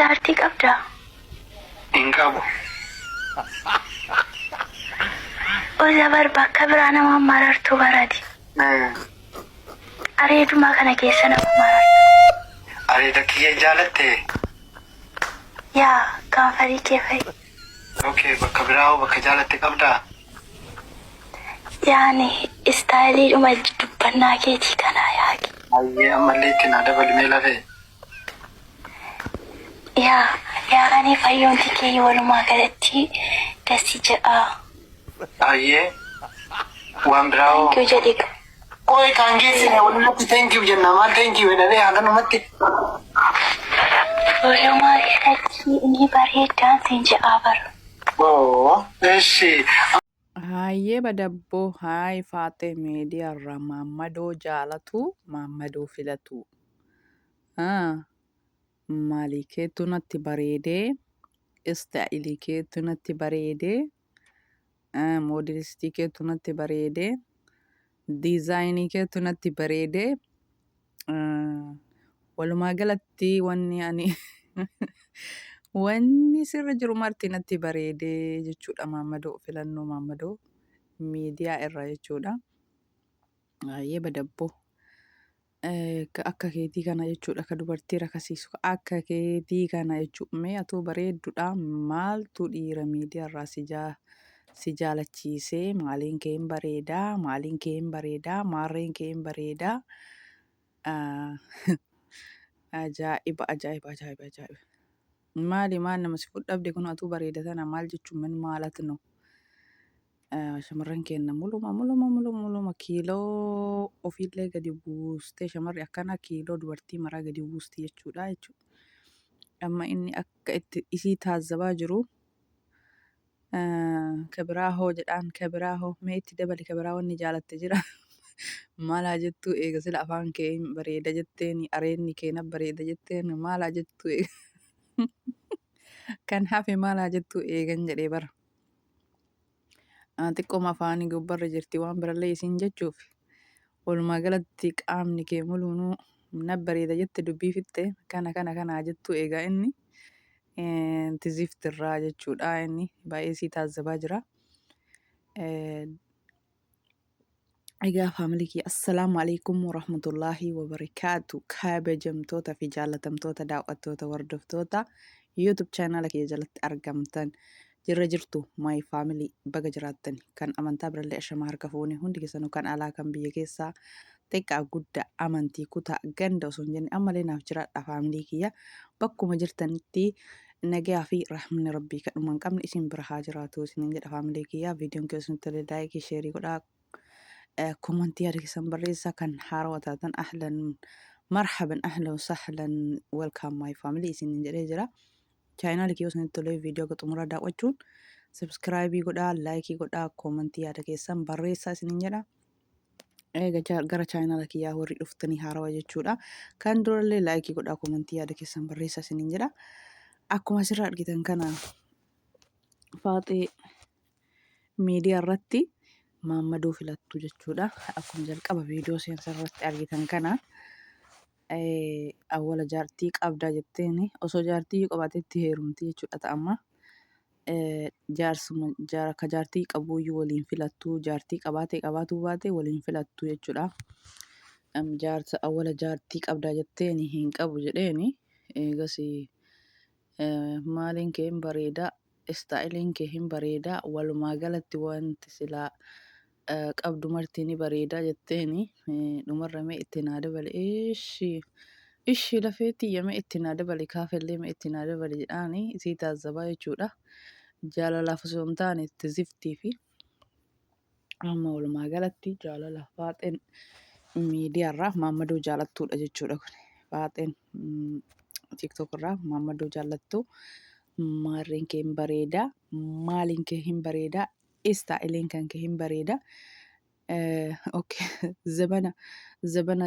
Jaartii qabdaa? Hin qabu. Oza bar bakka biraa nama marartu barati. Areedumaa kana keessa nama marartu. Areeda kiyya jaalatte? Yaa kaanfarii kee fa'i. Okay, bakka biraa hoo bakka jaalatte qabdaa? Yaani istaayiliidhuma dubbannaa keetii kanaa yaaqi. Hayyee, ammallee itti naa dabali mee lafee. Yaa yaa'anii fayyoonti kee walumaa galatti dasi jedhaa. Hayyee, waan biraa hoo? Thank you jedhi. Qoy, kan geessine walirratti thank you jenna. Maal thank you jedhanii haganumatti? Walumaa galatti ni bareeddaan siin jedhaa bara. Oo, eshi. Hayyee badabboo, haay Faaxee Miidiyaarraa Maammadoo jaalatu, Maammadoo filatu. Maalii keetu natti bareedee, istaayilii keetu natti bareedee, moodelistii keetu natti bareedee, diizaayinii keetu natti bareedee. Walumaa galatti wanni ani wanni sirra jiru marti natti bareedee jechuudha. Maammadoo filannoo Maammadoo Miidiyaa irraa jechuudha. Baay'ee badabboo. Akka keetii kana jechuudha ka dubartii rakasiisu, akka keetii kana jechuudha. Mee atuu bareeddudha, maaltu dhiira miidiyaa irraa si jaalachiisee? Maaliin kee hin bareedaa, maaliin kee hin bareedaa, maarreen kee hin bareedaa? Ajaa'iba, ajaa'iba, ajaa'iba, ajaa'iba! Maali, maal nama si fudhabde kun? Atuu bareeda tana maal jechuun min maalatno? Shamarran keenya muluma muluma muluma muluma kiiloo ofiillee gadi buustee, shamarri akkana kiiloo dubartii maraa gadi buusti jechuudha jechuudha. Amma inni akka itti isii taazzabaa jiru, ka biraa hoo jedhaan, ka biraa hoo mee itti dabali, ka biraa wanni jaalatte jira? Maal haa jettuu eega? Sila afaan kee hin bareeda jetteeni, areenni kee na bareeda jetteen, maal haa jettuu eega? Kan hafe maal haa jettuu eegan jedhee bara. Xiqqooma afaanii gubbarra jirti waan birallee isiin jechuuf. Walumaa galatti qaamni kee muluunuu na bareeda jette, dubbii fixxe. Kana kana kana jettuu eegaa? Inni tiziftirraa jechuudha. Inni baay'ee sii taazzabaa jira. Egaa faamilii kiyya, assalaamu alaikum warahmatullaahi wabarakaatu. Kabajamtoota fi jaallatamtoota daawwattoota, hordoftoota YouTube chaanaala kiyya jalatti argamtan, jirra jirtu my family? Baga jiraattani. Kan amantaa birallee ashamaa, harka fuune hundi keessanuu, kan alaa, kan biyya keessaa, xiqqaa guddaa, amantii, kutaa, ganda osoo hin jenne, ammallee naaf jiraadha faamilii kiyya. Bakkuma jirtanitti nagayaa fi rahmanni rabbii kadhuma hin qabne isin bira haa jiraatu isinin jedha faamilii kiyya. Viidiyoon kiyya isinitti tole like, share godhaa, komantii yaada keessan barreessaa. Kan haarawaa taatan ahlan marhaban, ahlan sahlan, welcome my family isinin jedhee jira. Chaayinaali kiyya isinitti tolee viidiyoo akka xumuraa daawwachuun subscribe godhaa, like godhaa, komantii yaada keessan barreessaa isinin jedha. Eega gara chaayinaala kiyyaa warri dhuftanii haarawa jechuudha. Kan durallee like godhaa, komantii yaada keessan barreessaa isinin jedha. Akkuma asirraa argitan kana Faaxee Miidiyaa irratti Maammadoo filattu jechuudha. Akkuma jalqaba viidiyoo seensa irratti argitan kana awwala jaartii qabdaa jetteeni, osoo jaartii qabaatetti heerumti jechuudha ta'amma. Jaarsuma ka jaartii qabuuyyuu waliin filattu, jaartii qabaatee qabaatuu baate waliin filattu jechuudha. Jaarsa awwala jaartii qabdaa jetteeni, hin qabu jedheeni. Eegas maaliin kee hin bareedaa, istaayiliin kee hin bareedaa, walumaa galatti wanti silaa qabdu marti ni bareedaa jetteeni. Dhumarra mee itti naa dabale, ishi ishi lafee tiyya, mee itti naa dabali, kaafellee mee itti naa dabali jedhaani isii taazzabaa jechuudha. Jaalalaaf osoo hin taane itti ziftii fi amma walumaa galatti jaalala Faaxeen Miidiyaarraa Maammadoo jaalattuudha jechuudha kun. Faaxeen TikTok irraa Maammadoo jaallattu, maarreen kee hin bareedaa, maaliin kee hin bareedaa, istaa'iliin kan kee hin bareeda. Okay, zabana zabana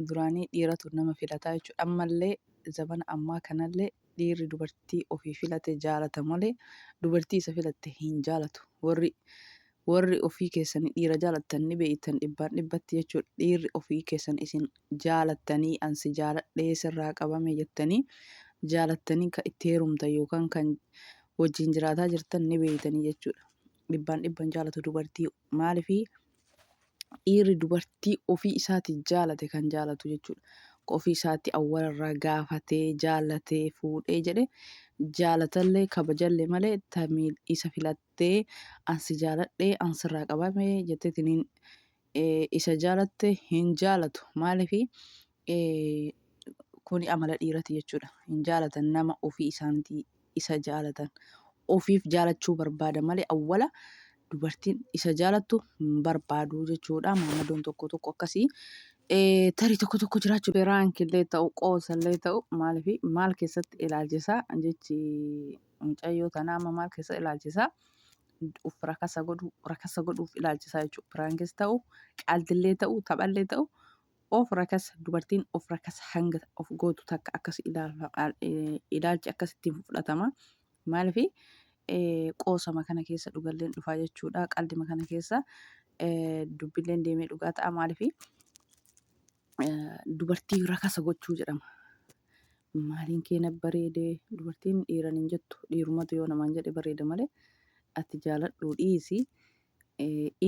duraanii dhiiratu nama filataa jechuudha. Ammallee zabana ammaa kanallee dhiirri dubartii ofii filate jaalata malee dubartii isa filatte hin jaalatu. Warri ofii keessanii dhiira jaalattan ni beektan dhibbaan dhibbatti jechuudha. Dhiirri ofii keessan isin jaalattanii, ansi jaaladhee sirraa qabame jettanii Jaalattanii kan itti heerumtan yookaan kan wajjin jiraataa jirtan ni beeytanii jechuudha. Dhibbaan dhibban jaalatu dubartii maaliifii dhiirri dubartii ofii isaatii jaalate kan jaalatu jechuudha. Ka ofii isaatii awwalarraa gaafatee jaalatee fuudhee jedhe jaalatallee kabajallee malee ta isa filattee an si jaaladhee an sirraa qabame jetteetiniin isa jaalatte hin jaalatu. Maaliifii kuni amala dhiirati jechuudha. Hin jaalatan nama ofii isaanitii isa jaalatan. Ofiif jaalachuu barbaada malee awwala dubartiin isa jaalattu hin barbaadu jechuudha. Maammadoon tokko tokko akkasii. Tarii tokko tokko jiraachuu piraankillee ta'u qoosallee ta'u maaliif maal keessatti ilaalchisa jechi mucayyoo tanaa amma maal keessa ilaalchisa uf rakasa godhu rakasa godhuuf ilaalchisa jechuudha. Piraankis ta'u qaldillee ta'u taphallee ta'u Of rakasa, dubartiin of rakasa hanga of gootu takka akkas ilaalchi akkasittiin fudhatama. Maaliif qoosama kana keessa dhugalleen dhufaa jechuudha. Qaldima kana keessa dubbilleen deemee dhugaa ta'a. Maaliif dubartii rakasa gochuu jedhama. Maaliin kee na bareede dubartiin dhiiran hin jettu dhiirumatu yoo namaan jedhe bareeda malee ati jaaladhuu dhiisi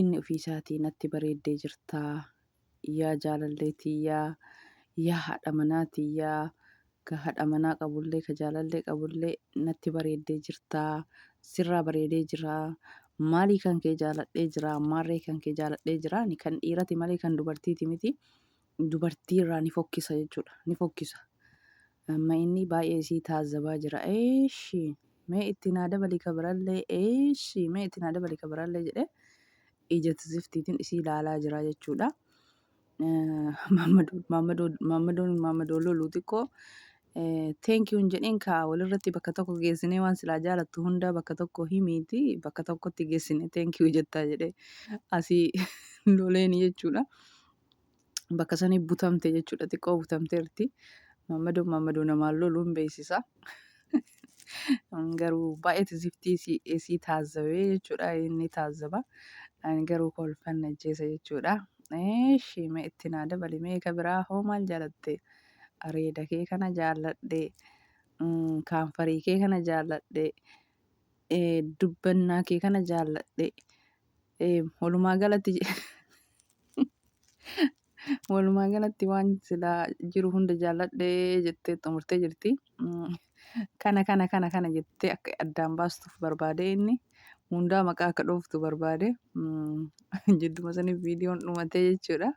inni ofii isaatii natti bareeddee jirtaa yaa jaalallee tiyyaa, yaa haadha manaa tiyyaa, ka haadha manaa qabullee ka jaalallee qabullee natti bareeddee jirtaa, sirraa bareedee jiraa, maalii kan kee jaaladhee jiraa, maarree kan kee jaaladhee jiraa, ni kan dhiirati malee kan dubartiiti miti. Dubartii irraa ni fokkisa jechuudha, ni fokkisa. Amma inni baay'ee isii taazzabaa jira. Eeshi mee itti naa dabali ka birallee, eeshi mee itti naa dabali ka birallee jedhee ija tiziftiitiin isii ilaalaa jira jechuudha. Maammadoon maammadoo loluu xiqqoo thank you hin jedhiin kaa walirratti bakka tokko geessinee waan silaa jaalattu hunda bakka tokko himiiti bakka tokkotti geessine thank you jettaa jedhee asii loleeni jechuudha. Bakka sanii butamte jechuudha xiqqoo butamteerti. Maammadoon maammadoo namaan loluu hin beeksisa. Garuu baay'ee tiziftii isii taazzabee jechuudha inni taazzaba. Ani garuu kolfan ajjeesa jechuudha. Eeshi mee itti naa dabali mee ka biraa hoo maal jaalatte? Areeda kee kana jaalladhe. Kaanfarii kee kana jaalladhe. Dubbannaa kee kana jaalladhe. Walumaa galatti Walumaa galatti waan silaa jiru hunda jaalladhe jettee xumurtee jirti. Kana kana kana kana jettee akka addaan baastuuf barbaade inni hundaa maqaa akka dhooftu barbaade. Jidduma saniif viidiyoon dhumatee jechuudha.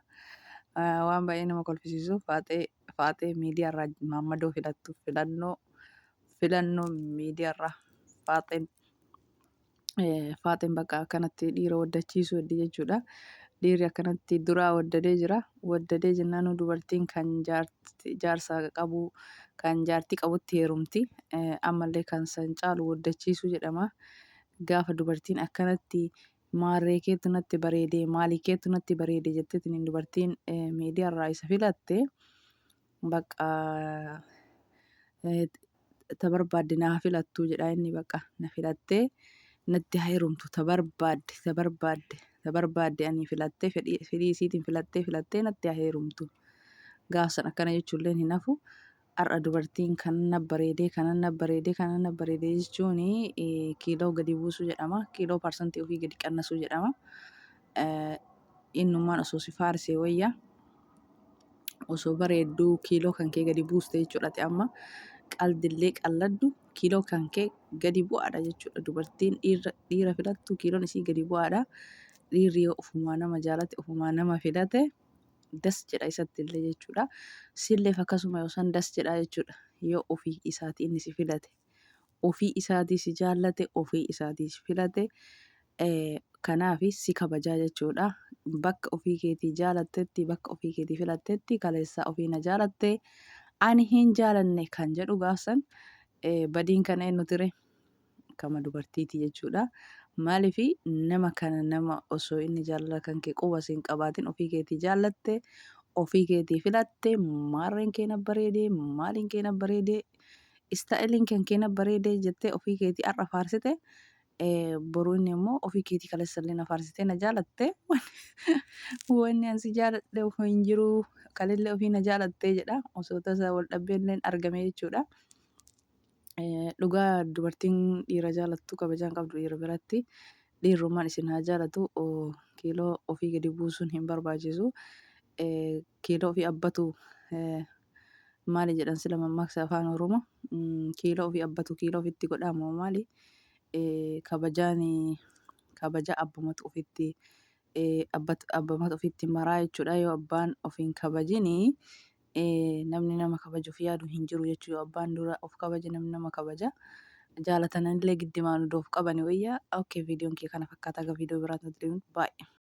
Waan baay'ee nama kolfisiisu faaxee faaxee miidiyaarraa maammadoo filattu filannoo filannoo miidiyaarraa faaxeen Faaxeen bakka akkanatti dhiira waddachiisuu heddi jechuudha. Dhiirri akkanatti duraa waddadee jira. Waddadee jennaanuu dubartiin kan jaarsa qabu kan jaartii qabutti heerumti. Ammallee kan san caalu waddachiisuu jedhama. Gaafa dubartiin akkanatti maarree keetu natti bareede maalii keetu natti bareede jetteetiin dubartiin miidiyaarraa isa filatte bakka ta barbaadde naa filattuu jedha inni bakka na filattee natti haa heerumtu ta barbaadde ta barbaadde ta barbaadde ani filattee fedhii fedhii isiitiin filattee filattee natti haa heerumtu gaafsan akkana jechuulleen hin hafu har'a dubartiin kan na bareedee kana na bareedee kana na bareedee jechuun kiiloo gadi buusuu jedhama kiiloo parsantii ofii gadi qannasuu jedhama innummaan osoo si faarsee wayya osoo bareedduu kiiloo kan kee gadi buuste jechuudha ati amma qaldillee qalladdu kiiloo kan kee gadi bu'aadha jechuudha dubartiin dhiira dhiira filattu kiiloon isii gadi bu'aadha dhiirri yoo ofumaa nama jaalate ofumaa nama filate das jedha isatti illee jechuudha silleef akkasuma yoo san das jedha jechuudha yoo ofii isaati inni si filate ofii isaatii si jaallate ofii isaatii si filate kanaaf si kabajaa jechuudha. Bakka ofii keetii jaalattetti bakka ofii keetii filattetti kaleessaa ofii na jaalatte ani hin jaalanne kan jedhu gaafsan badiin kana eenyu ture kama dubartiiti jechuudha. Maaliif nama kana nama osoo inni jaalala kan kee quba siin qabaatin ofii keetii jaallatte ofii keetii filatte maarreen kee na bareede maaliin kee na bareede istaa'iliin kan kee na bareede jettee ofii keetii har'a faarsite boru inni immoo ofii keetii kaleessallee na faarsitee na jaalatte wanni an si jaaladhe hin jiru kalellee ofii na jaalattee jedha osoo tasa wal dhabbeelleen argame jechuudha. Dhugaa dubartiin dhiira jaalattu kabajaa hin qabdu dhiira biratti. Dhiirrummaan isin haa jaalatu kiiloo ofii gadi buusuun hin barbaachisu. Kiiloo ofii abbatu maali jedhan sila mammaaksa afaan Oromoo kiiloo ofii abbatu kiiloo ofitti godhaa moo maali? Kabajaan kabaja abbumatu ofitti abbamatu ofitti maraa jechuudha yoo abbaan of hin kabajini namni nama kabajuuf yaadu hin jiru jechuudha. Yoo abbaan dura of kabaje namni nama kabaja. Jaalatanillee giddimaan odoo of qabani wayya. Okay, viidiyoon kee kana fakkaata. Aga viidiyoo biraatti baay'ee.